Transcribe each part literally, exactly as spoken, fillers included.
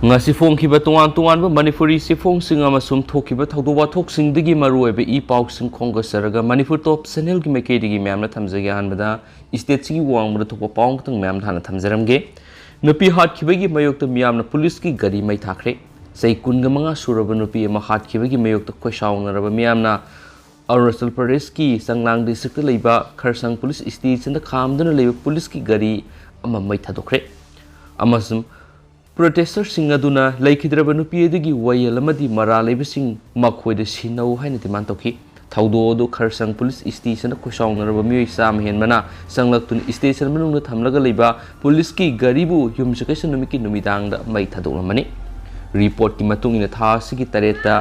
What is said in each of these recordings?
ꯉꯁꯤ ꯐꯣꯡꯈꯤꯕ ꯇꯣꯉꯥꯟ ꯇꯣꯉꯥꯟꯕ ꯃꯅꯤꯄꯨꯔꯤ ꯆꯦꯐꯣꯡꯁꯤꯡ ꯑꯃꯁꯨꯡ ꯊꯣꯛꯈꯤꯕ ꯊꯧꯗꯣꯛ ꯋꯥꯊꯣꯛꯁꯤꯡꯗꯒꯤ ꯃꯔꯨꯑꯣꯏꯕ ꯏ ꯄꯥꯎꯁꯤꯡ ꯈꯣꯝꯒꯠꯆꯔꯒ ꯃꯅꯤꯄꯨꯔ ꯇꯣꯞ ꯆꯦꯅꯦꯜꯒꯤ ꯃꯥꯏꯀꯩꯗꯒꯤ ꯃꯌꯥꯝꯅ ꯊꯝꯖꯒꯦ꯫ ꯑꯍꯥꯟꯕꯗ ꯏꯁꯇꯦꯠꯁꯤꯒꯤ ꯋꯥꯡꯃꯗ ꯊꯣꯛꯄ ꯄꯥꯎ ꯑꯃꯈꯛꯇꯪ ꯃꯌꯥꯝ ꯍꯥꯟꯅ ꯊꯝꯖꯔꯝꯒꯦ꯫ ꯅꯨꯄꯤ ꯍꯥꯠꯈꯤꯕꯒꯤ ꯃꯥꯌꯣꯛꯇ ꯃꯤꯌꯥꯝꯅ ꯄꯨꯂꯤꯁꯀꯤ ꯒꯥꯔꯤ ꯃꯩ ꯊꯥꯈ꯭ꯔꯦ꯫ ꯆꯍꯤ ꯀꯨꯟꯒ ꯃꯉꯥ ꯁꯨꯔꯕ ꯅꯨꯄꯤ ꯑꯃ ꯍꯥꯠꯈꯤꯕꯒꯤ ꯃꯥꯌꯣꯛꯇ ꯈꯣꯏꯁꯥꯎꯅꯔꯕ ꯃꯤꯌꯥꯝꯅ ꯑꯔꯨꯅꯥꯆꯜ ꯄ꯭ꯔꯗꯦꯁꯀꯤ ꯆꯪꯂꯥꯡ ꯗꯤꯁꯇ꯭ꯔꯤꯛꯇ ꯂꯩꯕ ꯈꯔꯁꯪ ꯄꯨꯂꯤꯁ ꯁ꯭ꯇꯦꯁꯟꯗ ꯈꯥꯝꯗꯨꯅ ꯂꯩꯕ ꯄꯨꯂꯤꯁꯀꯤ ꯒꯥꯔꯤ ꯑꯃ ꯃꯩ ꯊꯥꯗꯣꯛꯈ꯭ꯔꯦ ꯑꯃꯁꯨꯡ ꯄ꯭ꯔꯣꯇꯦꯁꯇꯔꯁꯤꯡ ꯑꯗꯨꯅ ꯂꯩꯈꯤꯗ꯭ꯔꯕ ꯅꯨꯄꯤ ꯑꯗꯨꯒꯤ ꯋꯥꯌꯦꯜ ꯑꯃꯗꯤ ꯃꯔꯥꯜ ꯂꯩꯕꯁꯤꯡ ꯃꯈꯣꯏꯗ ꯁꯤꯟꯅꯧ ꯍꯥꯏꯅ ꯗꯤꯃꯥꯟ ꯇꯧꯈꯤ꯫ ꯊꯧꯗꯣꯛ ꯑꯗꯨ ꯈꯔꯁꯪ ꯄꯨꯂꯤꯁ ꯁ꯭ꯇꯦꯁꯟꯗ ꯈꯣꯏꯁꯥꯎꯅꯔꯕ ꯃꯤꯑꯣꯏ ꯆꯥꯝꯃ ꯍꯦꯟꯕꯅ ꯆꯪꯂꯛꯇꯨꯅ ꯁ꯭ꯇꯦꯁꯟ ꯃꯅꯨꯡꯗ ꯊꯝꯂꯒ ꯂꯩꯕ ꯄꯨꯂꯤꯁꯀꯤ ꯒꯥꯔꯤꯕꯨ ꯌꯨꯝꯁꯀꯩꯁ ꯅꯨꯃꯤꯠꯀꯤ ꯅꯨꯃꯤꯗꯥꯡꯗ ꯃꯩ ꯊꯥꯗꯣꯛꯂꯝꯕꯅꯤ꯫ ꯔꯤꯄꯣꯔꯠꯀꯤ ꯃꯇꯨꯡ ꯏꯟꯅ ꯊꯥ ꯑꯁꯤꯒꯤ ꯇꯔꯦꯠꯇ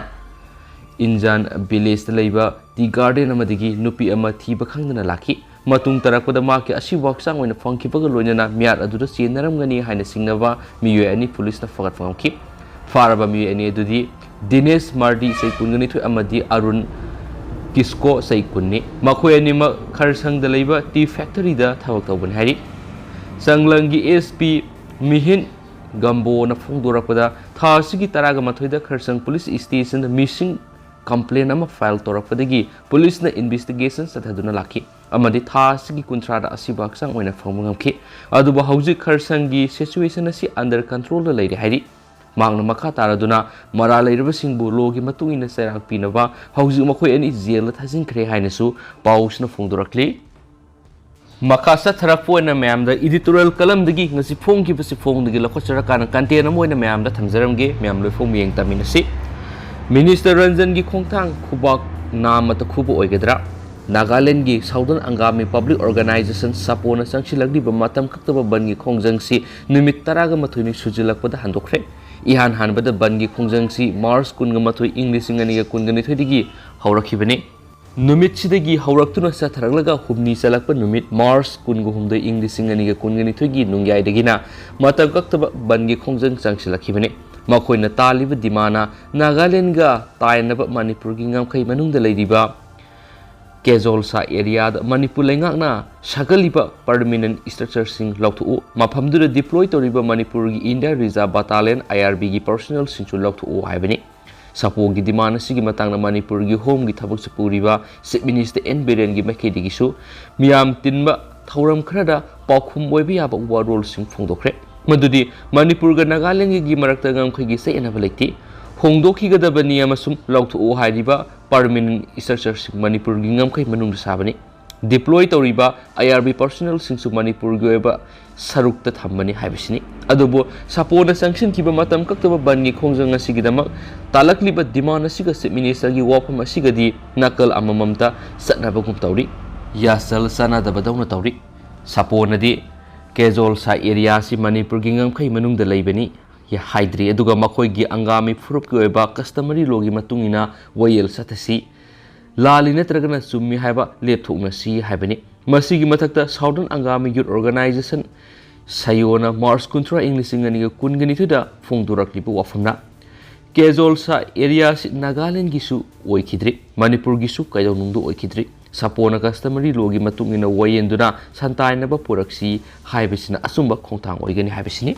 ꯏꯟꯖꯥꯟ ꯚꯤꯂꯦꯖꯇ ꯂꯩꯕ ꯇꯤ ꯒꯥꯔꯗꯦꯟ ꯑꯃꯗꯒꯤ ꯅꯨꯄꯤ ꯑꯃ ꯊꯤꯕ ꯈꯪꯗꯅ ꯂꯥꯛꯈꯤ꯫ ꯃꯇꯨꯡ ꯇꯥꯔꯛꯄꯗ ꯃꯍꯥꯛꯀꯤ ꯑꯁꯤꯕ ꯍꯛꯆꯥꯡ ꯑꯣꯏꯅ ꯐꯪꯈꯤꯕꯒ ꯂꯣꯏꯅꯅ ꯃꯤꯍꯥꯠ ꯑꯗꯨꯗ ꯆꯦꯟꯅꯔꯝꯒꯅꯤ ꯍꯥꯏꯅ ꯆꯤꯡꯅꯕ ꯃꯤꯑꯣꯏ ꯑꯅꯤ ꯄꯨꯂꯤꯁꯅ ꯐꯥꯒꯠꯄ ꯉꯝꯈꯤ꯫ ꯐꯥꯔꯕ ꯃꯤꯑꯣꯏ ꯑꯅꯤ ꯑꯗꯨꯗꯤ ꯗꯤꯅꯦꯁ ꯃꯥꯔꯗꯤ, ꯆꯍꯤ ꯀꯨꯟꯒ ꯅꯤꯊꯣꯏ, ꯑꯃꯗꯤ ꯑꯔꯨꯟ ꯀꯤꯁꯀꯣ, ꯆꯍꯤ ꯀꯨꯟꯅꯤ꯫ ꯃꯈꯣꯏ ꯑꯅꯤꯃꯛ ꯈꯔꯁꯪꯗ ꯂꯩꯕ ꯇꯤ ꯐꯦꯛꯇꯔꯤꯗ ꯊꯕꯛ ꯇꯧꯕꯅꯤ ꯍꯥꯏꯔꯤ꯫ ꯆꯪꯂꯪꯒꯤ ꯑꯦꯁ ꯄꯤ ꯃꯤꯍꯤꯟ ꯒꯝꯕꯣꯅ ꯐꯣꯡꯗꯣꯔꯛꯄꯗ, ꯊꯥ ꯑꯁꯤꯒꯤ ꯇꯔꯥꯒ ꯃꯥꯊꯣꯏꯗ ꯈꯔꯁꯪ ꯄꯨꯂꯤꯁ ꯁ꯭ꯇꯦꯁꯟꯗ ꯃꯤꯁꯤꯡ ꯀꯝꯄ꯭ꯂꯦꯟ ꯑꯃ ꯐꯥꯏꯜ ꯇꯧꯔꯛꯄꯗꯒꯤ ꯄꯨꯂꯤꯁꯅ ꯏꯟꯚꯦꯁꯇꯤꯒꯦꯁꯟ ꯆꯠꯊꯗꯨꯅ ꯂꯥꯛꯈꯤ ꯑꯃꯗꯤ ꯊꯥ ꯑꯁꯤꯒꯤ ꯀꯨꯟꯊ꯭ꯔꯥꯗ ꯑꯁꯤꯕ ꯍꯛꯆꯥꯡ ꯑꯣꯏꯅ ꯐꯪꯕ ꯉꯝꯈꯤ꯫ ꯑꯗꯨꯕꯨ ꯍꯧꯖꯤꯛ ꯈꯔꯁꯪꯒꯤ ꯁꯤꯆꯨꯋꯦꯁꯟ ꯑꯁꯤ ꯑꯟꯗꯔ ꯀꯟꯇ꯭ꯔꯣꯜꯗ ꯂꯩꯔꯦ ꯍꯥꯏꯔꯤ꯫ ꯃꯍꯥꯛꯅ ꯃꯈꯥ ꯇꯥꯔꯗꯨꯅ ꯃꯔꯥꯜ ꯂꯩꯔꯕꯁꯤꯡꯕꯨ ꯂꯣꯒꯤ ꯃꯇꯨꯡ ꯏꯟꯅ ꯆꯩꯔꯥꯛ ꯄꯤꯅꯕ ꯍꯧꯖꯤꯛ ꯃꯈꯣꯏ ꯑꯅꯤ ꯖꯦꯜꯗ ꯊꯥꯖꯤꯟꯈ꯭ꯔꯦ ꯍꯥꯏꯅꯁꯨ ꯄꯥꯎꯁꯤꯅ ꯐꯣꯡꯗꯣꯔꯛꯂꯤ꯫ ꯃꯈꯥ ꯆꯠꯊꯔꯛꯄ ꯑꯣꯏꯅ ꯃꯌꯥꯝꯗ ꯏꯗꯤꯇꯣꯔꯤꯌꯦꯜ ꯀꯂꯝꯗꯒꯤ ꯉꯁꯤ ꯐꯣꯡꯈꯤꯕꯁꯤ ꯐꯣꯡꯗꯒꯤ ꯂꯧꯈꯠꯆꯔꯀꯥꯟꯗ ꯀꯟꯇꯦꯟ ꯑꯃ ꯑꯣꯏꯅ ꯃꯌꯥꯝꯗ ꯊꯝꯖꯔꯝꯒꯦ꯫ ꯃꯌꯥꯝ ꯂꯣꯏꯐꯥꯎ ꯃꯤꯠꯌꯦꯡ ꯇꯝꯃꯤꯟꯅꯁꯤ꯫ ꯃꯤꯅꯤꯁꯇꯔ ꯔꯟꯖꯟꯒꯤ ꯈꯣꯡꯊꯥꯡ ꯈꯨꯕꯥꯛ ꯅꯥꯝꯃꯇ ꯈꯨꯕ ꯑꯣꯏꯒꯗ꯭ꯔꯥ? ꯅꯥꯒꯥꯂꯦꯟꯒꯤ ꯁꯥꯎꯗꯔꯟ ꯑꯪꯒꯥꯃꯤ ꯄꯕ꯭ꯂꯤꯛ ꯑꯣꯔꯒꯅꯥꯏꯖꯦꯁꯟ, ꯁꯥꯄꯣꯅ ꯆꯪꯁꯤꯜꯂꯛꯂꯤꯕ ꯃꯇꯝ ꯀꯛꯇꯕ ꯕꯟꯒꯤ ꯈꯣꯡꯖꯪꯁꯤ ꯅꯨꯃꯤꯠ ꯇꯔꯥꯒ ꯃꯥꯊꯣꯏꯅꯤ ꯁꯨꯖꯤꯜꯂꯛꯄꯗ ꯍꯟꯗꯣꯛꯈ꯭ꯔꯦ꯫ ꯏꯍꯥꯟ ꯍꯥꯟꯕꯗ ꯕꯟꯒꯤ ꯈꯣꯡꯖꯪꯁꯤ ꯃꯥꯔꯆ ꯀꯨꯟꯒ ꯃꯥꯊꯣꯏ, ꯏꯪ ꯂꯤꯁꯤꯡ ꯑꯅꯤꯒ ꯀꯨꯟꯒ ꯅꯤꯊꯣꯏꯗꯒꯤ ꯍꯧꯔꯛꯈꯤꯕꯅꯤ꯫ ꯅꯨꯃꯤꯠꯁꯤꯗꯒꯤ ꯍꯧꯔꯛꯇꯨꯅ ꯆꯠꯊꯔꯛꯂꯒ ꯍꯨꯝꯅꯤ ꯆꯠꯂꯛꯄ ꯅꯨꯃꯤꯠ ꯃꯥꯔꯆ ꯀꯨꯟꯒ ꯍꯨꯝꯗꯣꯏ, ꯏꯪ ꯂꯤꯁꯤꯡ ꯑꯅꯤꯒ ꯀꯨꯟꯒ ꯅꯤꯊꯣꯏꯒꯤ ꯅꯣꯡꯌꯥꯏꯗꯒꯤꯅ ꯃꯇꯝ ꯀꯛꯇꯕ ꯕꯟꯒꯤ ꯈꯣꯡꯖꯪ ꯆꯪꯁꯤꯜꯂꯛꯈꯤꯕꯅꯤ꯫ ꯃꯈꯣꯏꯅ ꯇꯥꯜꯂꯤꯕ ꯗꯤꯃꯥꯟꯅ ꯅꯥꯒꯥꯂꯦꯟꯒ ꯇꯥꯏꯅꯕ ꯃꯅꯤꯄꯨꯔꯒꯤ ꯉꯝꯈꯩ ꯃꯅꯨꯡꯗ ꯂꯩꯔꯤꯕ ꯀꯦꯖꯣꯜꯁꯥ ꯑꯦꯔꯤꯌꯥꯗ ꯃꯅꯤꯄꯨꯔ ꯂꯩꯉꯥꯛꯅ ꯁꯥꯒꯠꯂꯤꯕ ꯄꯔꯃꯤꯅꯦꯟ ꯁ꯭ꯇ꯭ꯔꯛꯆꯔꯁꯤꯡ ꯂꯧꯊꯣꯛꯎ꯫ ꯃꯐꯝꯗꯨꯗ ꯗꯤꯄ꯭ꯂꯣꯏ ꯇꯧꯔꯤꯕ ꯃꯅꯤꯄꯨꯔꯒꯤ ꯏꯟꯗꯤꯌꯥ ꯔꯤꯖꯥꯔꯚ ꯕꯇꯥꯂꯤꯌꯟ, ꯑꯥꯏ ꯑꯥꯔ ꯕꯤꯒꯤ ꯄꯔꯁꯣꯅꯦꯜꯁꯤꯡꯁꯨ ꯂꯧꯊꯣꯛꯎ ꯍꯥꯏꯕꯅꯤ꯫ ꯁꯥꯄꯣꯒꯤ ꯗꯤꯃꯥꯟ ꯑꯁꯤꯒꯤ ꯃꯇꯥꯡꯗ ꯃꯅꯤꯄꯨꯔꯒꯤ ꯍꯣꯝꯒꯤ ꯊꯕꯛꯁꯨ ꯄꯨꯔꯤꯕ ꯆꯤꯐ ꯃꯤꯅꯤꯁꯇꯔ ꯑꯦꯟ ꯕꯤꯔꯦꯟꯒꯤ ꯃꯥꯏꯀꯩꯗꯒꯤꯁꯨ ꯃꯤꯌꯥꯝ ꯇꯤꯟꯕ ꯊꯧꯔꯝ ꯈꯔꯗ ꯄꯥꯎꯈꯨꯝ ꯑꯣꯏꯕ ꯌꯥꯕ ꯋꯥꯔꯣꯜꯁꯤꯡ ꯐꯣꯡꯗꯣꯛꯈ꯭ꯔꯦ꯫ ꯃꯗꯨꯗꯤ ꯃꯅꯤꯄꯨꯔꯒ ꯅꯥꯒꯥꯂꯦꯟꯒꯤ ꯃꯔꯛꯇ ꯉꯝꯈꯩꯒꯤ ꯆꯌꯦꯠꯅꯕ ꯂꯩꯇꯦ꯫ ꯍꯣꯡꯗꯣꯛꯈꯤꯒꯗꯕꯅꯤ ꯑꯃꯁꯨꯡ ꯂꯧꯊꯣꯛꯎ ꯍꯥꯏꯔꯤꯕ ꯄꯔꯃꯤꯅꯦꯟ ꯁ꯭ꯇ꯭ꯔꯛꯆꯔꯁꯤꯡ ꯃꯅꯤꯄꯨꯔꯒꯤ ꯉꯝꯈꯩ ꯃꯅꯨꯡꯗ ꯁꯥꯕꯅꯤ꯫ ꯗꯤꯄ꯭ꯂꯣꯏ ꯇꯧꯔꯤꯕ ꯑꯥꯏ ꯑꯥꯔ ꯕꯤ ꯄꯔꯁꯣꯅꯦꯜꯁꯤꯡꯁꯨ ꯃꯅꯤꯄꯨꯔꯒꯤ ꯑꯣꯏꯕ ꯁꯔꯨꯛꯇ ꯊꯝꯕꯅꯤ ꯍꯥꯏꯕꯁꯤꯅꯤ꯫ ꯑꯗꯨꯕꯨ ꯁꯥꯄꯣꯅ ꯆꯪꯁꯤꯟꯈꯤꯕ ꯃꯇꯝ ꯀꯛꯇꯕ ꯕꯟꯒꯤ ꯈꯣꯡꯖꯪ ꯑꯁꯤꯒꯤꯗꯃꯛ ꯇꯥꯂꯛꯂꯤꯕ ꯗꯤꯃꯥꯟ ꯑꯁꯤꯒ ꯆꯤꯐ ꯃꯤꯅꯤꯁꯇꯔꯒꯤ ꯋꯥꯐꯝ ꯑꯁꯤꯒꯗꯤ ꯅꯥꯀꯜ ꯑꯃꯃꯝꯇ ꯆꯠꯅꯕꯒꯨꯝ ꯇꯧꯔꯤ꯫ ꯌꯥꯁꯜ ꯆꯥꯟꯅꯗꯕꯗꯧꯅ ꯇꯧꯔꯤ꯫ ꯁꯥꯄꯣꯅꯗꯤ ꯀꯦꯖꯣꯜꯁꯥ ꯑꯦꯔꯤꯌꯥ ꯑꯁꯤ ꯃꯅꯤꯄꯨꯔꯒꯤ ꯉꯝꯈꯩ ꯃꯅꯨꯡꯗ ꯂꯩꯕꯅꯤ ꯍꯥꯏꯗ꯭ꯔꯤ, ꯑꯗꯨꯒ ꯃꯈꯣꯏꯒꯤ ꯑꯪꯒꯥꯃꯤ ꯐꯨꯔꯨꯞꯀꯤ ꯑꯣꯏꯕ ꯀꯁꯇꯃꯔꯤ ꯂꯣꯒꯤ ꯃꯇꯨꯡ ꯏꯟꯅ ꯋꯥꯌꯦꯜ ꯆꯠꯊꯁꯤ꯫ ꯂꯥꯜꯂꯤ ꯅꯠꯇ꯭ꯔꯒꯅ ꯆꯨꯝꯃꯤ ꯍꯥꯏꯕ ꯂꯦꯞꯊꯣꯛꯅꯁꯤ ꯍꯥꯏꯕꯅꯤ꯫ ꯃꯁꯤꯒꯤ ꯃꯊꯛꯇ Southern Angami Youth Organization, ꯁꯥꯌꯣꯅ ꯃꯥꯔꯆ ꯀꯨꯟꯊ꯭ꯔꯥ, ꯏꯪ ꯂꯤꯁꯤꯡ ꯑꯅꯤꯒ ꯀꯨꯟꯒ ꯅꯤꯊꯣꯏꯗ ꯐꯣꯡꯗꯣꯔꯛꯂꯤꯕ ꯋꯥꯐꯝꯅ ꯀꯦꯖꯣꯜꯁꯥ ꯑꯦꯔꯤꯌꯥ ꯑꯁꯤ ꯅꯥꯒꯥꯂꯦꯟꯒꯤꯁꯨ ꯑꯣꯏꯈꯤꯗ꯭ꯔꯤ, ꯃꯅꯤꯄꯨꯔꯒꯤꯁꯨ ꯀꯩꯗꯧꯅꯨꯡꯗ ꯑꯣꯏꯈꯤꯗ꯭ꯔꯤ꯫ ꯁꯥꯄꯣꯅ ꯀꯁꯇꯃꯔꯤ ꯂꯣꯒꯤ ꯃꯇꯨꯡ ꯏꯟꯅ ꯋꯥꯌꯦꯟꯗꯨꯅ ꯁꯟꯇꯥꯏꯅꯕ ꯄꯨꯔꯛꯁꯤ ꯍꯥꯏꯕꯁꯤꯅ ꯑꯆꯨꯝꯕ ꯈꯣꯡꯊꯥꯡ ꯑꯣꯏꯒꯅꯤ ꯍꯥꯏꯕꯁꯤꯅꯤ꯫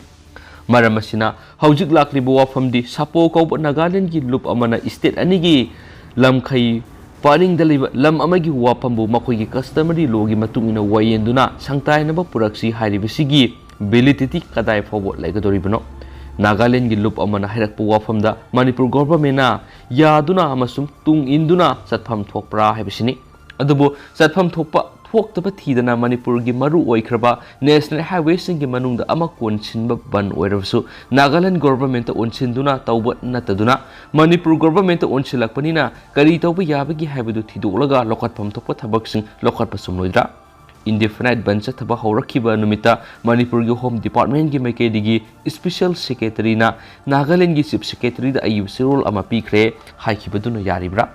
ꯃꯔꯝ ꯑꯁꯤꯅ ꯍꯧꯖꯤꯛ ꯂꯥꯛꯂꯤꯕ ꯋꯥꯐꯝꯗꯤ ꯁꯥꯄꯣ ꯀꯧꯕ ꯅꯥꯒꯥꯂꯦꯟꯒꯤ ꯂꯨꯞ ꯑꯃꯅ ꯁ꯭ꯇꯦꯠ ꯑꯅꯤꯒꯤ ꯂꯝꯈꯩ ꯄꯔꯤꯡꯗ ꯂꯩꯕ ꯂꯝ ꯑꯃꯒꯤ ꯋꯥꯐꯝꯕꯨ ꯃꯈꯣꯏꯒꯤ ꯀꯁꯇꯃꯔꯤ ꯂꯣꯒꯤ ꯃꯇꯨꯡ ꯏꯟꯅ ꯋꯥꯌꯦꯟꯗꯨꯅ ꯁꯪꯇꯥꯏꯅꯕ ꯄꯨꯔꯛꯁꯤ ꯍꯥꯏꯔꯤꯕꯁꯤꯒꯤ ꯚꯦꯂꯤꯗꯤꯇꯤ ꯀꯗꯥꯏ ꯐꯥꯎꯕ ꯂꯩꯒꯗꯧꯔꯤꯕꯅꯣ? ꯅꯥꯒꯥꯂꯦꯟꯒꯤ ꯂꯨꯞ ꯑꯃꯅ ꯍꯥꯏꯔꯛꯄ ꯋꯥꯐꯝꯗ ꯃꯅꯤꯄꯨꯔ ꯒꯣꯚꯔꯟꯃꯦꯟꯅ ꯌꯥꯗꯨꯅ ꯑꯃꯁꯨꯡ ꯇꯨꯡ ꯏꯟꯗꯨꯅ ꯆꯠꯐꯝ ꯊꯣꯛꯄ꯭ꯔꯥ ꯍꯥꯏꯕꯁꯤꯅꯤ꯫ ꯑꯗꯨꯕꯨ ꯆꯠꯐꯝ ꯊꯣꯛꯄ ꯊꯣꯛꯇꯕ ꯊꯤꯗꯅ ꯃꯅꯤꯄꯨꯔꯒꯤ ꯃꯔꯨ ꯑꯣꯏꯈ꯭ꯔꯕ ꯅꯦꯁꯅꯦꯜ ꯍꯥꯏꯋꯦꯁꯤꯡꯒꯤ ꯃꯅꯨꯡꯗ ꯑꯃ ꯀꯣꯟꯁꯤꯟꯕ ꯕꯟ ꯑꯣꯏꯔꯕꯁꯨ ꯅꯥꯒꯥꯂꯦꯟ ꯒꯣꯚꯔꯟꯃꯦꯟꯠꯇ ꯑꯣꯟꯁꯤꯟꯗꯨꯅ ꯇꯧꯕ ꯅꯠꯇꯗꯨꯅ ꯃꯅꯤꯄꯨꯔ ꯒꯣꯚꯔꯟꯃꯦꯟꯠꯇ ꯑꯣꯟꯁꯤꯜꯂꯛꯄꯅꯤꯅ ꯀꯔꯤ ꯇꯧꯕ ꯌꯥꯕꯒꯦ ꯍꯥꯏꯕꯗꯨ ꯊꯤꯗꯣꯛꯂꯒ ꯂꯧꯈꯠꯐꯝ ꯊꯣꯛꯄ ꯊꯕꯛꯁꯤꯡ ꯂꯧꯈꯠꯄ ꯆꯨꯝꯂꯣꯏꯗ꯭ꯔꯥ? ꯏꯟꯗꯤꯐꯤꯅꯥꯏꯠ ꯕꯟ ꯆꯠꯊꯕ ꯍꯧꯔꯛꯈꯤꯕ ꯅꯨꯃꯤꯠꯇ ꯃꯅꯤꯄꯨꯔꯒꯤ ꯍꯣꯝ ꯗꯤꯄꯥꯔꯠꯃꯦꯟꯠꯀꯤ ꯃꯥꯏꯀꯩꯗꯒꯤ ꯁ꯭ꯄꯦꯁꯦꯜ ꯁꯦꯀ꯭ꯔꯦꯇꯔꯤꯅ ꯅꯥꯒꯥꯂꯦꯟꯒꯤ ꯆꯤꯐ ꯁꯦꯀ꯭ꯔꯦꯇꯔꯤꯗ ꯑꯏꯕ ꯆꯦꯔꯣꯜ ꯑꯃ ꯄꯤꯈ꯭ꯔꯦ ꯍꯥꯏꯈꯤꯕꯗꯨꯅ ꯌꯥꯔꯤꯕ꯭ꯔꯥ?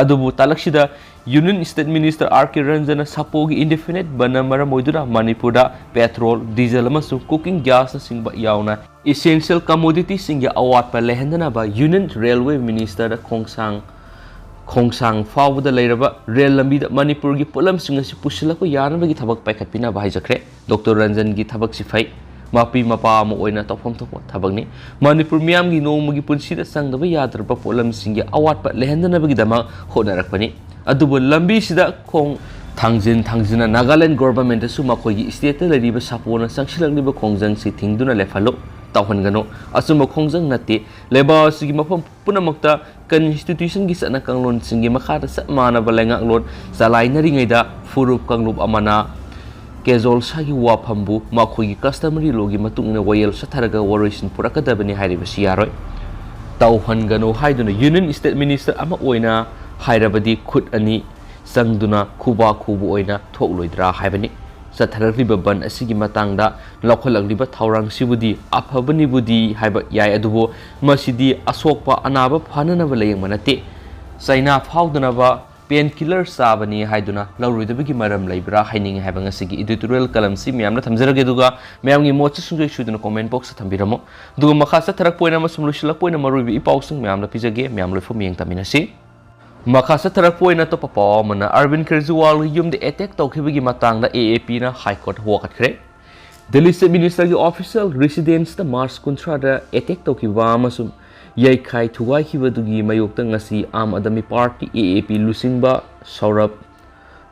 ꯑꯗꯨꯕꯨ ꯇꯥꯂꯛꯁꯤꯗ ꯌꯨꯅꯤꯌꯟ ꯁ꯭ꯇꯦꯠ ꯃꯤꯅꯤꯁꯇꯔ ꯑꯥꯔ ꯀꯦ ꯔꯟꯖꯟꯅ ꯁꯥꯄꯣꯒꯤ ꯏꯟꯗꯤꯐꯤꯅꯥꯏꯠ ꯕꯟꯅ ꯃꯔꯝ ꯑꯣꯏꯗꯨꯅ ꯃꯅꯤꯄꯨꯔꯗ ꯄꯦꯇ꯭ꯔꯣꯜ, ꯗꯤꯖꯜ ꯑꯃꯁꯨꯡ ꯀꯨꯀꯤꯡ ꯒ꯭ꯌꯥꯁꯅꯆꯤꯡꯕ ꯌꯥꯎꯅ ꯏꯁꯦꯟꯁꯤꯌꯦꯜ ꯀꯃꯣꯗꯤꯇꯤꯁꯤꯡꯒꯤ ꯑꯋꯥꯠꯄ ꯂꯩꯍꯟꯗꯅꯕ ꯌꯨꯅꯤꯌꯟ ꯔꯦꯜꯋꯦ ꯃꯤꯅꯤꯁꯇꯔꯗ ꯈꯣꯡꯁꯥꯡ ꯈꯣꯡꯁꯥꯡ ꯐꯥꯎꯕꯗ ꯂꯩꯔꯕ ꯔꯦꯜ ꯂꯝꯕꯤꯗ ꯃꯅꯤꯄꯨꯔꯒꯤ ꯄꯣꯠꯂꯝꯁꯤꯡ ꯑꯁꯤ ꯄꯨꯁꯤꯜꯂꯛꯄ ꯌꯥꯅꯕꯒꯤ ꯊꯕꯛ ꯄꯥꯏꯈꯠꯄꯤꯅꯕ ꯍꯥꯏꯖꯈ꯭ꯔꯦ꯫ ꯗꯣꯛꯇꯔ ꯔꯟꯖꯟꯒꯤ ꯊꯕꯛꯁꯤ ꯐꯩ꯫ ꯃꯄꯤ ꯃꯄꯥ ꯑꯃ ꯑꯣꯏꯅ ꯇꯧꯐꯝ ꯊꯣꯛꯄ ꯊꯕꯛꯅꯤ꯫ ꯃꯅꯤꯄꯨꯔ ꯃꯤꯌꯥꯝꯒꯤ ꯅꯣꯡꯃꯒꯤ ꯄꯨꯟꯁꯤꯗ ꯆꯪꯗꯕ ꯌꯥꯗ꯭ꯔꯕ ꯄꯣꯠꯂꯝꯁꯤꯡꯒꯤ ꯑꯋꯥꯠꯄ ꯂꯩꯍꯟꯗꯅꯕꯒꯤꯗꯃꯛ ꯍꯣꯠꯅꯔꯛꯄꯅꯤ꯫ ꯑꯗꯨꯕꯨ ꯂꯝꯕꯤꯁꯤꯗ ꯈꯣꯡ ꯊꯥꯡꯖꯤꯟ ꯊꯥꯡꯖꯤꯟꯅ ꯅꯥꯒꯥꯂꯦꯟ ꯒꯣꯚꯔꯟꯃꯦꯟꯠꯇꯁꯨ ꯃꯈꯣꯏꯒꯤ ꯁ꯭ꯇꯦꯠꯇ ꯂꯩꯔꯤꯕ ꯁꯥꯄꯣꯟꯅ ꯆꯪꯁꯤꯜꯂꯛꯂꯤꯕ ꯈꯣꯡꯖꯪꯁꯤ ꯊꯤꯡꯗꯨꯅ ꯂꯦꯞꯍꯜꯂꯨ, ꯇꯧꯍꯟꯒꯅꯨ꯫ ꯑꯆꯨꯝꯕ ꯈꯣꯡꯖꯪ ꯅꯠꯇꯦ꯫ ꯂꯩꯕꯥꯛ ꯑꯁꯤꯒꯤ ꯃꯐꯝ ꯄꯨꯝꯅꯃꯛꯇ ꯀꯟꯁꯇꯤꯇ꯭ꯌꯨꯁꯟꯒꯤ ꯆꯠꯅ ꯀꯥꯡꯂꯣꯟꯁꯤꯡꯒꯤ ꯃꯈꯥꯗ ꯆꯞ ꯃꯥꯟꯅꯕ ꯂꯩꯉꯥꯛꯂꯣꯟ ꯆꯂꯥꯏꯅꯔꯤꯉꯩꯗ ꯐꯨꯔꯨꯞ ꯀꯥꯡꯂꯨꯞ ꯑꯃꯅ ꯀꯦꯖꯣꯜꯁꯥꯒꯤ ꯋꯥꯐꯝꯕꯨ ꯃꯈꯣꯏꯒꯤ customary lawꯒꯤ ꯃꯇꯨꯡ ꯏꯟꯅ ꯋꯥꯌꯦꯜ ꯆꯠꯊꯔꯒ ꯋꯥꯔꯣꯏꯁꯤꯟ ꯄꯨꯔꯛꯀꯗꯕꯅꯤ ꯍꯥꯏꯔꯤꯕꯁꯤ ꯌꯥꯔꯣꯏ꯫ ꯇꯧꯍꯟꯒꯅꯨ ꯍꯥꯏꯗꯨꯅ ꯌꯨꯅꯤꯌꯟ ꯁ꯭ꯇꯦꯠ ꯃꯤꯅꯤꯁꯇꯔ ꯑꯃ ꯑꯣꯏꯅ ꯍꯥꯏꯔꯕꯗꯤ ꯈꯨꯠ ꯑꯅꯤ ꯆꯪꯗꯨꯅ ꯈꯨꯕꯥꯛ ꯈꯨꯕ ꯑꯣꯏꯅ ꯊꯣꯛꯂꯣꯏꯗ꯭ꯔꯥ ꯍꯥꯏꯕꯅꯤ꯫ ꯆꯠꯊꯔꯛꯂꯤꯕ ꯕꯟ ꯑꯁꯤꯒꯤ ꯃꯇꯥꯡꯗ ꯂꯧꯈꯠꯂꯛꯂꯤꯕ ꯊꯧꯔꯥꯡꯁꯤꯕꯨꯗꯤ ꯑꯐꯕꯅꯤꯕꯨꯗꯤ ꯍꯥꯏꯕ ꯌꯥꯏ, ꯑꯗꯨꯕꯨ ꯃꯁꯤꯗꯤ ꯑꯁꯣꯛꯄ ꯑꯅꯥꯕ ꯐꯅꯅꯕ ꯂꯥꯌꯦꯡꯕ ꯅꯠꯇꯦ꯫ ꯆꯩꯅꯥ ꯐꯥꯎꯗꯅꯕ ꯄꯦꯟ ꯀꯤꯂꯔ ꯆꯥꯕꯅꯤ ꯍꯥꯏꯗꯨꯅ ꯂꯧꯔꯣꯏꯗꯕꯒꯤ ꯃꯔꯝ ꯂꯩꯕ꯭ꯔꯥ ꯍꯥꯏꯅꯤꯡꯉꯤ ꯍꯥꯏꯕ ꯉꯁꯤꯒꯤ editorial columnꯁꯤ ꯃꯌꯥꯝꯅ ꯊꯝꯖꯔꯒꯦ, ꯑꯗꯨꯒ ꯃꯌꯥꯝꯒꯤ ꯃꯣꯠꯁꯤ ꯁꯨꯡꯁꯣꯏ ꯁꯣꯏꯗꯅ comment boxꯇ ꯊꯝꯕꯤꯔꯝꯃꯨ꯫ ꯑꯗꯨꯒ ꯃꯈꯥ ꯆꯠꯊꯔꯛꯄ ꯑꯣꯏꯅ ꯑꯃꯁꯨꯡ ꯂꯣꯏꯁꯤꯜꯂꯛꯄ ꯑꯣꯏꯅ ꯃꯔꯨꯑꯣꯏꯕ ꯏ ꯄꯥꯎꯁꯤꯡ ꯃꯌꯥꯝꯅ ꯄꯤꯖꯒꯦ, ꯃꯌꯥꯝ ꯂꯣꯏꯐꯝ ꯌꯦꯡ ꯇꯥꯃꯤꯟꯅꯁꯤ꯫ ꯃꯈꯥ ꯆꯠꯊꯔꯛꯄ ꯑꯣꯏꯅ ꯑꯇꯣꯞꯄ ꯄꯥꯎ ꯑꯃꯅ, ꯑꯔꯕꯤꯟ ꯀꯦꯖ꯭ꯔꯤꯋꯥꯜꯒꯤ ꯌꯨꯝꯗ attack ꯇꯧꯈꯤꯕꯒꯤ ꯃꯇꯥꯡꯗ AAPꯅ High Court ꯋꯥꯀꯠꯈ꯭ꯔꯦ꯫ ꯗꯦꯜꯂꯤ ꯆꯤꯐ ꯃꯤꯅꯤꯁꯇꯔꯒꯤ official residenceꯇ ꯃꯥꯔꯆ ꯀꯨꯟꯊ꯭ꯔꯥꯗ attack ꯇꯧꯈꯤꯕ ꯑꯃꯁꯨꯡ ꯌꯩꯈꯥꯏ ꯊꯨꯒꯥꯏꯈꯤꯕꯗꯨꯒꯤ ꯃꯥꯌꯣꯛꯇ ꯉꯁꯤ ꯑꯥꯝ ꯑꯥꯗꯃꯤ ꯄꯥꯔꯇꯤ, AAP, ꯂꯨꯆꯤꯡꯕ ꯁꯧꯔꯚ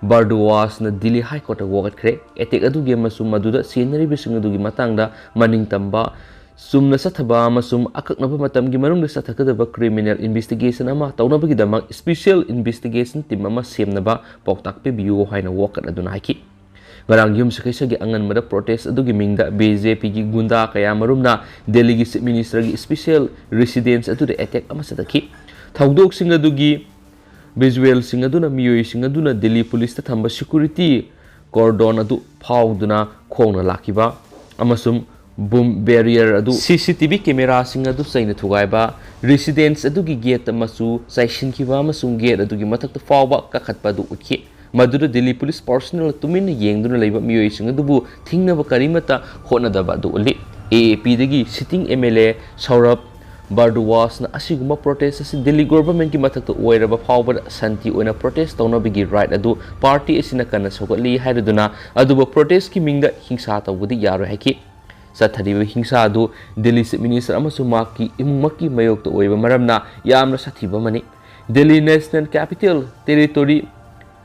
ꯚꯥꯔꯗ꯭ꯋꯥꯖꯅ ꯗꯤꯜꯂꯤ ꯍꯥꯏ ꯀꯣꯔꯠꯇ ꯋꯥꯀꯠꯈ꯭ꯔꯦ꯫ Attack ꯑꯗꯨꯒꯤ ꯑꯃꯁꯨꯡ ꯃꯗꯨꯗ ꯁꯤꯖꯤꯟꯅꯔꯤꯕꯁꯤꯡ ꯑꯗꯨꯒꯤ ꯃꯇꯥꯡꯗ ꯃꯅꯤꯡꯇꯝꯕ, ꯆꯨꯝꯅ ꯆꯠꯊꯕ ꯑꯃꯁꯨꯡ ꯑꯀꯛꯅꯕ ꯃꯇꯝꯒꯤ ꯃꯅꯨꯡꯗ ꯆꯠꯊꯒꯗꯕ criminal investigation ꯑꯃ ꯇꯧꯅꯕꯒꯤꯗꯃꯛ special investigation team ꯑꯃ ꯁꯦꯝꯅꯕ ꯄꯥꯎꯇꯥꯛ ꯄꯤꯕꯤꯌꯨ ꯍꯥꯏꯅ ꯋꯥꯀꯠ ꯑꯗꯨꯅ ꯍꯥꯏꯈꯤ꯫ ꯉꯔꯥꯡ ꯌꯨꯝꯁꯀꯩꯁꯒꯤ ꯑꯉꯟꯕꯗ protest ꯑꯗꯨꯒꯤ ꯃꯤꯡꯗ BJPꯒꯤ ꯒꯨꯟꯗꯥ ꯀꯌꯥ ꯃꯔꯨꯝꯅ ꯗꯦꯜꯂꯤꯒꯤ ꯆꯤꯐ ꯃꯤꯅꯤꯁꯇꯔꯒꯤ special residence ꯑꯗꯨꯗ attack ꯑꯃ ꯆꯠꯊꯈꯤ꯫ ꯊꯧꯗꯣꯛꯁꯤꯡ ꯑꯗꯨꯒꯤ visualꯁꯤꯡ ꯑꯗꯨꯅ ꯃꯤꯑꯣꯏꯁꯤꯡ ꯑꯗꯨꯅ ꯗꯤꯜꯂꯤ ꯄꯨꯂꯤꯁꯇ ꯊꯝꯕ security cordon ꯑꯗꯨ ꯐꯥꯎꯗꯨꯅ ꯈꯣꯡꯅ ꯂꯥꯛꯈꯤꯕ ꯑꯃꯁꯨꯡ boom barrier ꯑꯗꯨ, CCTV cameraꯁꯤꯡ ꯑꯗꯨ ꯆꯩꯅ ꯊꯨꯒꯥꯏꯕ, residence ꯑꯗꯨꯒꯤ gate ꯃꯆꯨ ꯆꯥꯏꯁꯤꯟꯈꯤꯕ ꯑꯃꯁꯨꯡ gate ꯑꯗꯨꯒꯤ ꯃꯊꯛꯇ ꯐꯥꯎꯕ ꯀꯥꯈꯠꯄ ꯑꯗꯨ ꯎꯠꯈꯤ꯫ ꯃꯗꯨꯗ ꯗꯤꯜꯂꯤ ꯄꯨꯂꯤꯁ personnel ꯇꯨꯃꯤꯟꯅ ꯌꯦꯡꯗꯨꯅ ꯂꯩꯕ ꯃꯤꯑꯣꯏꯁꯤꯡ ꯑꯗꯨꯕꯨ ꯊꯤꯡꯅꯕ ꯀꯔꯤꯃꯠꯇ ꯍꯣꯠꯅꯗꯕ ꯑꯗꯨ ꯎꯠꯂꯤ꯫ AAPꯗꯒꯤ sitting MLA ꯁꯧꯔꯚ ꯚꯥꯔꯗꯨꯋꯥꯖꯅ ꯑꯁꯤꯒꯨꯝꯕ ꯄ꯭ꯔꯣꯇꯦꯁ ꯑꯁꯤ ꯗꯤꯜꯂꯤ ꯒꯣꯚꯔꯟꯃꯦꯟꯠꯀꯤ ꯃꯊꯛꯇ ꯑꯣꯏꯔꯕ ꯐꯥꯎꯕꯗ ꯁꯥꯟꯇꯤ ꯑꯣꯏꯅ ꯄ꯭ꯔꯣꯇꯦꯁ ꯇꯧꯅꯕꯒꯤ ꯔꯥꯏꯠ ꯑꯗꯨ ꯄꯥꯔꯇꯤ ꯑꯁꯤꯅ ꯀꯟꯅ ꯁꯧꯒꯠꯂꯤ ꯍꯥꯏꯔꯗꯨꯅ ꯑꯗꯨꯕꯨ ꯄ꯭ꯔꯣꯇꯦꯁꯀꯤ ꯃꯤꯡꯗ ꯍꯤꯡꯁꯥ ꯇꯧꯕꯗꯤ ꯌꯥꯔꯣꯏ ꯍꯥꯏꯈꯤ꯫ ꯆꯠꯊꯔꯤꯕ ꯍꯤꯡꯁꯥ ꯑꯗꯨ ꯗꯤꯜꯂꯤ ꯆꯤꯐ ꯃꯤꯅꯤꯁꯇꯔ ꯑꯃꯁꯨꯡ ꯃꯍꯥꯛꯀꯤ ꯏꯃꯨꯡꯃꯛꯀꯤ ꯃꯥꯌꯣꯛꯇ ꯑꯣꯏꯕ ꯃꯔꯝꯅ ꯌꯥꯝꯅ ꯁꯥꯊꯤꯕ ꯑꯃꯅꯤ꯫ Delhi national capital territory,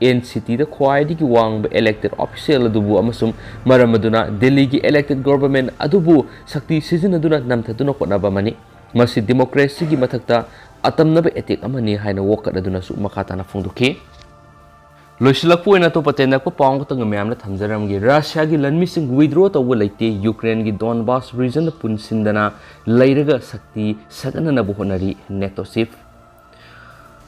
N ꯁꯤꯇꯤꯗ ꯈ꯭ꯋꯥꯏꯗꯒꯤ ꯋꯥꯡꯕ ꯏꯂꯦꯛꯇꯦꯗ ꯑꯣꯐꯤꯁꯤꯌꯦꯜ ꯑꯗꯨꯕꯨ ꯑꯃꯁꯨꯡ ꯃꯔꯝ ꯑꯗꯨꯅ ꯗꯤꯜꯂꯤꯒꯤ ꯏꯂꯦꯛꯇꯦꯗ ꯒꯣꯚꯔꯟꯃꯦꯟꯠ ꯑꯗꯨꯕꯨ ꯁꯛꯇꯤ ꯁꯤꯖꯤꯟꯅꯗꯨꯅ ꯅꯝꯊꯗꯨꯅ ꯍꯣꯠꯅꯕ ꯑꯃꯅꯤ꯫ ꯃꯁꯤ ꯗꯤꯃꯣꯀ꯭ꯔꯦꯁꯤꯒꯤ ꯃꯊꯛꯇ ꯑꯇꯝꯅꯕ ꯑꯦꯇꯦꯛ ꯑꯃꯅꯤ ꯍꯥꯏꯅ ꯋꯥꯀꯠ ꯑꯗꯨꯅꯁꯨ ꯃꯈꯥ ꯇꯥꯅ ꯐꯣꯡꯗꯣꯛꯈꯤ꯫ ꯂꯣꯏꯁꯤꯜꯂꯛꯄ ꯑꯣꯏꯅ ꯑꯇꯣꯞꯄ ꯇꯦꯟꯅꯛꯄ ꯄꯥꯎ ꯑꯃꯈꯛꯇꯪꯒ ꯃꯌꯥꯝꯅ ꯊꯝꯖꯔꯝꯒꯦ꯫ ꯔꯁꯤꯌꯥꯒꯤ ꯂꯟꯃꯤꯁꯤꯡ ꯋꯤꯗ꯭ꯔꯣ ꯇꯧꯕ ꯂꯩꯇꯦ, ꯌꯨꯀ꯭ꯔꯦꯟꯒꯤ ꯗꯣꯟꯕꯥꯁ ꯔꯤꯖꯟꯗ ꯄꯨꯟꯁꯤꯟꯗꯅ ꯂꯩꯔꯒ ꯁꯛꯇꯤ ꯁꯥꯒꯠꯅꯅꯕ ꯍꯣꯠꯅꯔꯤ, ꯅꯦꯇꯣ ꯆꯤꯐ꯫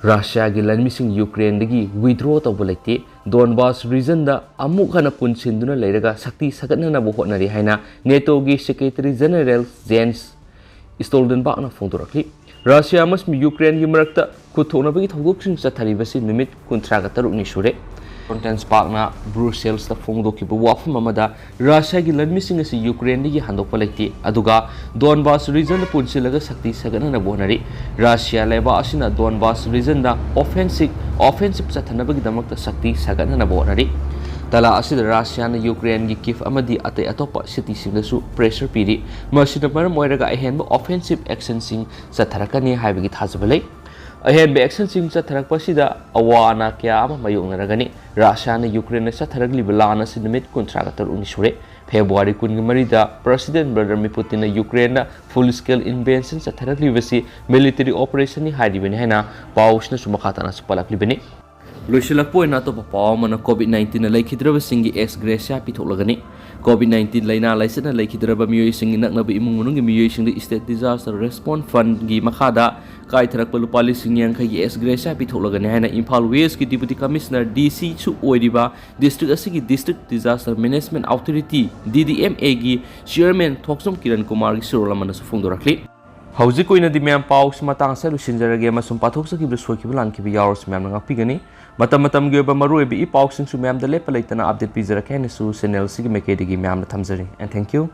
ꯔꯁꯤꯌꯥꯒꯤ ꯂꯟꯃꯤꯁꯤꯡ ꯌꯨꯀ꯭ꯔꯦꯟꯗꯒꯤ ꯋꯤꯗ꯭ꯔꯣ ꯇꯧꯕ ꯂꯩꯇꯦ, ꯗꯣꯟꯕꯥꯁ ꯔꯤꯖꯟꯗ ꯑꯃꯨꯛ ꯍꯟꯅ ꯄꯨꯟꯁꯤꯟꯗꯨꯅ ꯂꯩꯔꯒ ꯁꯛꯇꯤ ꯁꯥꯒꯠꯅꯅꯕ ꯍꯣꯠꯅꯔꯤ ꯍꯥꯏꯅ ꯅꯦꯇꯣꯒꯤ ꯁꯦꯀ꯭ꯔꯦꯇꯔꯤ ꯖꯦꯅꯔꯦꯜ ꯖꯦꯟꯁ ꯁ꯭ꯇꯣꯜꯗꯟꯕꯥꯛꯅ ꯐꯣꯡꯗꯣꯔꯛꯂꯤ꯫ ꯔꯁꯤꯌꯥ ꯑꯃꯁꯨꯡ ꯌꯨꯀ꯭ꯔꯦꯟꯒꯤ ꯃꯔꯛꯇ ꯈꯨꯠꯊꯣꯛꯅꯕꯒꯤ ꯊꯧꯗꯣꯛꯁꯤꯡ ꯆꯠꯊꯔꯤꯕꯁꯤ ꯅꯨꯃꯤꯠ ꯀꯨꯟꯊ꯭ꯔꯥꯒ ꯇꯔꯨꯛꯅꯤ ꯁꯨꯔꯦ꯫ ꯁ꯭ꯇꯣꯜꯇꯦꯟꯁꯕꯥꯛꯅ ꯕ꯭ꯔꯨꯁꯦꯜꯁꯇ ꯐꯣꯡꯗꯣꯛꯈꯤꯕ ꯋꯥꯐꯝ ꯑꯃꯗ ꯔꯁꯤꯌꯥꯒꯤ ꯂꯟꯃꯤꯁꯤꯡ ꯑꯁꯤ ꯌꯨꯀ꯭ꯔꯦꯟꯗꯒꯤ ꯍꯟꯗꯣꯛꯄ ꯂꯩꯇꯦ, ꯑꯗꯨꯒ ꯗꯣꯟꯕꯥꯁ ꯔꯤꯖꯟꯗ ꯄꯨꯟꯁꯤꯜꯂꯒ ꯁꯛꯇꯤ ꯁꯥꯒꯠꯅꯅꯕ ꯍꯣꯠꯅꯔꯤ꯫ ꯔꯁꯤꯌꯥ ꯂꯩꯕꯥꯛ ꯑꯁꯤꯅ ꯗꯣꯟꯕꯥꯁ ꯔꯤꯖꯟꯗ ꯑꯣꯐꯦꯟꯁꯤꯞ, ꯑꯣꯐꯦꯟꯁꯤꯞ ꯆꯠꯊꯅꯕꯒꯤꯗꯃꯛꯇ ꯁꯛꯇꯤ ꯁꯥꯒꯠꯅꯅꯕ ꯍꯣꯠꯅꯔꯤ꯫ ꯇꯂꯥ ꯑꯁꯤꯗ ꯔꯁꯤꯌꯥꯅ ꯌꯨꯀ꯭ꯔꯦꯟꯒꯤ ꯀꯤꯐ ꯑꯃꯗꯤ ꯑꯇꯩ ꯑꯇꯣꯞꯄ ꯁꯤꯇꯤꯁꯤꯡꯗꯁꯨ ꯄ꯭ꯔꯦꯁꯔ ꯄꯤꯔꯤ꯫ ꯃꯁꯤꯅ ꯃꯔꯝ ꯑꯣꯏꯔꯒ ꯑꯍꯦꯟꯕ ꯑꯣꯐꯦꯟꯁꯤꯞ ꯑꯦꯛꯁꯟꯁꯤꯡ ꯆꯠꯊꯔꯛꯀꯅꯤ ꯍꯥꯏꯕꯒꯤ ꯊꯥꯖꯕ ꯂꯩ꯫ ꯑꯍꯦꯟꯕ ꯑꯦꯛꯁꯟꯁꯤꯡ ꯆꯠꯊꯔꯛꯄ ꯑꯁꯤꯗ ꯑꯋꯥ ꯑꯅꯥ ꯀꯌꯥ ꯑꯃ ꯃꯥꯌꯣꯛꯅꯔꯒꯅꯤ꯫ ꯔꯁꯤꯌꯥꯅ ꯌꯨꯀ꯭ꯔꯦꯟꯗ ꯆꯠꯊꯔꯛꯂꯤꯕ ꯂꯥꯟ ꯑꯁꯤ ꯅꯨꯃꯤꯠ ꯀꯨꯟꯊ꯭ꯔꯥꯒ ꯇꯔꯨꯛꯅꯤ ꯁꯨꯔꯦ꯫ ꯐꯦꯕ꯭ꯔꯨꯋꯥꯔꯤ ꯀꯨꯟꯒ ꯃꯔꯤꯗ ꯄ꯭ꯔꯁꯤꯗꯦꯟꯠ ꯚ꯭ꯂꯥꯗꯤꯃꯤꯔ ꯄꯨꯇꯤꯟꯅ ꯌꯨꯀ꯭ꯔꯦꯟꯗ ꯐꯨꯜ ꯁ꯭ꯀꯦꯜ ꯏꯟꯚꯦꯟꯁꯟ ꯆꯠꯊꯔꯛꯂꯤꯕꯁꯤ ꯃꯤꯂꯤꯇꯔꯤ ꯑꯣꯄꯔꯦꯁꯟꯅꯤ ꯍꯥꯏꯔꯤꯕꯅꯤ ꯍꯥꯏꯅ ꯄꯥꯎꯁꯤꯅꯁꯨ ꯃꯈꯥ ꯇꯥꯅꯁꯨ ꯄꯜꯂꯛꯂꯤꯕꯅꯤ꯫ ꯂꯣꯏꯁꯤꯜꯂꯛꯄ ꯑꯣꯏꯅ ꯑꯇꯣꯞꯄ ꯄꯥꯎ ꯑꯃꯅ, ꯀꯣꯚꯤꯗ ꯅꯥꯏꯟꯇꯤꯟꯅ ꯂꯩꯈꯤꯗ꯭ꯔꯕꯁꯤꯡꯒꯤ ꯑꯦꯛꯁ ꯒ꯭ꯔꯦꯁꯤꯌꯥ ꯄꯤꯊꯣꯛꯂꯒꯅꯤ꯫ ꯀꯣꯚꯤꯗ ꯅꯥꯏꯟꯇꯤꯟ ꯂꯥꯏꯅꯥ ꯂꯥꯏꯆꯠꯅ ꯂꯩꯈꯤꯗ꯭ꯔꯕ ꯃꯤꯑꯣꯏꯁꯤꯡꯒꯤ ꯅꯛꯅꯕ ꯏꯃꯨꯡ ꯃꯅꯨꯡꯒꯤ ꯃꯤꯑꯣꯏꯁꯤꯡꯗ ꯁ꯭ꯇꯦꯠ ꯗꯤꯖꯥꯁꯇꯔ ꯔꯦꯁꯄꯣꯟꯁ ꯐꯟꯒꯤ ꯃꯈꯥꯗ ꯀꯥꯏꯊꯔꯛꯄ ꯂꯨꯄꯥ ꯂꯤꯁꯤꯡ ꯌꯥꯡꯈꯩꯒꯤ ꯑꯦꯛꯁ ꯒ꯭ꯔꯦꯁꯤꯌꯥ ꯄꯤꯊꯣꯛꯂꯒꯅꯤ ꯍꯥꯏꯅ ꯏꯝꯐꯥꯜ ꯋꯦꯁꯀꯤ ꯗꯤꯄꯨꯇꯤ ꯀꯃꯤꯁꯅꯔ, ꯗꯤ ꯁꯤꯁꯨ ꯑꯣꯏꯔꯤꯕ ꯗꯤꯁꯇ꯭ꯔꯤꯛ ꯑꯁꯤꯒꯤ ꯗꯤꯁꯇ꯭ꯔꯤꯛ ꯗꯤꯖꯥꯁꯇꯔ ꯃꯦꯅꯦꯖꯃꯦꯟꯠ ꯑꯣꯊꯣꯔꯤꯇꯤ, ꯗꯤ ꯗꯤ ꯑꯦꯝ ꯑꯦꯒꯤ ꯆꯤꯌꯔꯃꯦꯟ ꯊꯣꯛꯆꯣꯝ ꯀꯤꯔꯟ ꯀꯨꯃꯥꯔꯒꯤ ꯁꯨꯔꯣꯜ ꯑꯃꯅꯁꯨ ꯐꯣꯡꯗꯣꯔꯛꯂꯤ꯫ ꯍꯧꯖꯤꯛꯀꯤ ꯑꯣꯏꯅꯗꯤ ꯃꯌꯥꯝ ꯄꯥꯎꯁꯤ ꯃꯇꯥꯡ ꯑꯁꯤꯗ ꯂꯣꯏꯁꯤꯟꯖꯔꯒꯦ ꯑꯃꯁꯨꯡ ꯄꯥꯊꯣꯛꯆꯈꯤꯕꯗ ꯁꯣꯏꯈꯤꯕ ꯂꯥꯟꯈꯤꯕ ꯌꯥꯎꯔꯁꯨ ꯃꯌꯥꯝꯅ ꯉꯥꯛꯄꯤꯒꯅꯤ꯫ ꯃꯇꯝ ꯃꯇꯝꯒꯤ ꯑꯣꯏꯕ ꯃꯔꯨꯑꯣꯏꯕ ꯏ ꯄꯥꯎꯁꯤꯡꯁꯨ ꯃꯌꯥꯝꯗ ꯂꯦꯞꯄ ꯂꯩꯇꯅ ꯑꯞꯗꯦꯠ ꯄꯤꯖꯔꯛꯀꯦ ꯍꯥꯏꯅꯁꯨ ꯆꯦꯅꯦꯜ ꯑꯁꯤꯒꯤ ꯃꯥꯏꯀꯩꯗꯒꯤ ꯃꯌꯥꯝꯅ ꯊꯝꯖꯔꯤ꯫ And thank you.